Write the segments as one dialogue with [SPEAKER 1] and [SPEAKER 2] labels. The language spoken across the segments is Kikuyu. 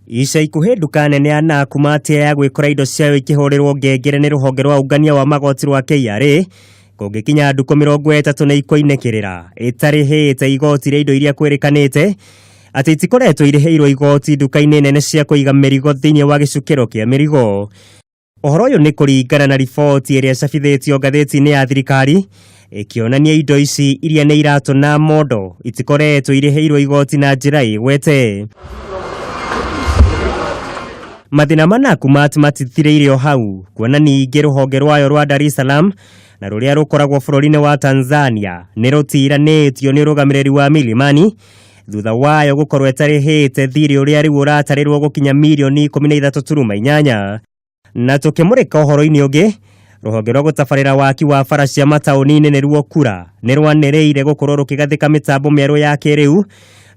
[SPEAKER 1] Ica ikuhĩ nduka nene ya Nakumatt ya gwĩkora indo ciayo ikĩhũrĩrwo ngengere nĩ rũhonge rwa ũngania wa magoti rwa KRA kũngĩkinya ndukũ 30 nĩ ikoinĩkĩrĩra ĩtarĩhĩte igoti rĩa indo iria kwĩrĩkanĩte atĩ itikoretwo irĩhĩirwo igoti nduka-inĩ nene cia kũiga mĩrigo thĩinĩ wa gĩcukĩro kĩa mĩrigo. Ũhoro ũyũ nĩ kũringana na riboti ĩrĩa ĩcabithĩtio ngathĩti-inĩ ya thirikari ĩkĩonania indo ici iria nĩ iratũ na mondo itikoretwo irĩhĩirwo igoti na njĩra ĩgwete. Mathĩna ma Nakumatt matithirĩire o hau kuona ningĩ rũhonge rwayo rwa Dar es Salaam na rũrĩa rũkoragwo bũrũri-inĩ wa Tanzania nĩ rũtiranĩtio nĩ ũrũgamĩrĩri wa Milimani thutha wayo gũkorwo ĩtarĩhĩte thirĩ ũrĩa rĩu ũratarĩrwo gũkinya mirioni 13.8. Na tũkĩmũrĩka ũhoro-inĩ ũngĩ, rũhonge rwa gũtabarĩra waki wa bara cia mataũni-inĩ nĩruo KURA nĩ rwanĩrĩire gũkorwo rũkĩgathĩka mĩtambo mĩerũ ya kĩrĩu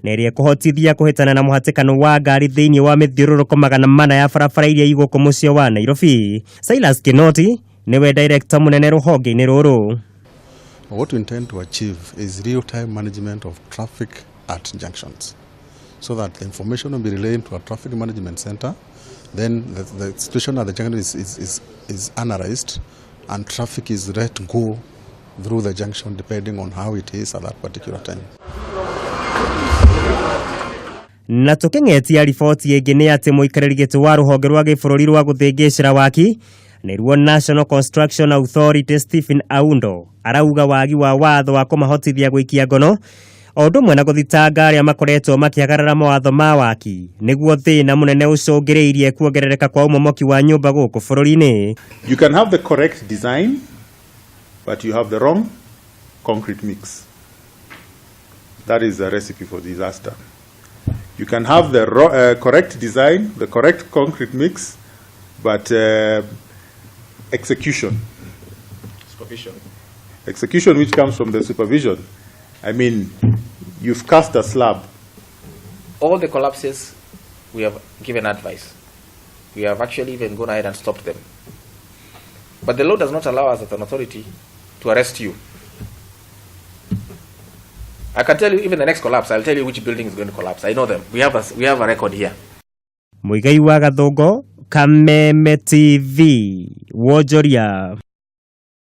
[SPEAKER 1] na ĩrĩa ĩkũhotithia kũhĩtana na mũhatĩkano wa ngari thĩinĩ wa mĩthiũrũrũko 400 ya barabara iria igũkũ mũciĩ wa Nairobi. Silas Kinoti nĩwe director mũnene rũhonge-inĩ rũrũ.
[SPEAKER 2] What we intend to achieve is real-time management of traffic at junctions, so that the information will be relayed to a traffic management center. Then the situation at the junction is analyzed and traffic is let go through the junction depending on how it is at that particular time.
[SPEAKER 1] Na tũkĩng'etia riboti ĩngĩ nĩ atĩ mũikarĩri gĩtĩ wa rũhonge rwa gĩbũrũri rwa gũthĩngĩcĩra waki nĩruo National Construction Authority Stephen Aundo arauga wagi wa watho wa kũmahotithia gũikia ngono o ũndũ ũmwe na gũthitanga arĩa makoretwo makĩagarara mawatho ma waki nĩguo thĩna mũnene ũcũngĩrĩirie kuongerereka kwa ũmomoki wa nyũmba gũkũ bũrũri-inĩ.
[SPEAKER 3] You can have the correct design, but you have the wrong concrete mix. That is a recipe for disaster. You can have the correct design, the correct concrete mix, but execution.
[SPEAKER 4] Supervision.
[SPEAKER 3] Execution which comes from the supervision. I mean, you've cast a slab.
[SPEAKER 4] All the collapses, we have given advice. We have actually even gone ahead and stopped them. But the law does not allow us as an authority to arrest you. I can tell you even the next collapse, I'll tell you which building is going to collapse. I know them. We have a record here.
[SPEAKER 1] Muigai wa Gathũngũ, Kameme TV, Wonjoria.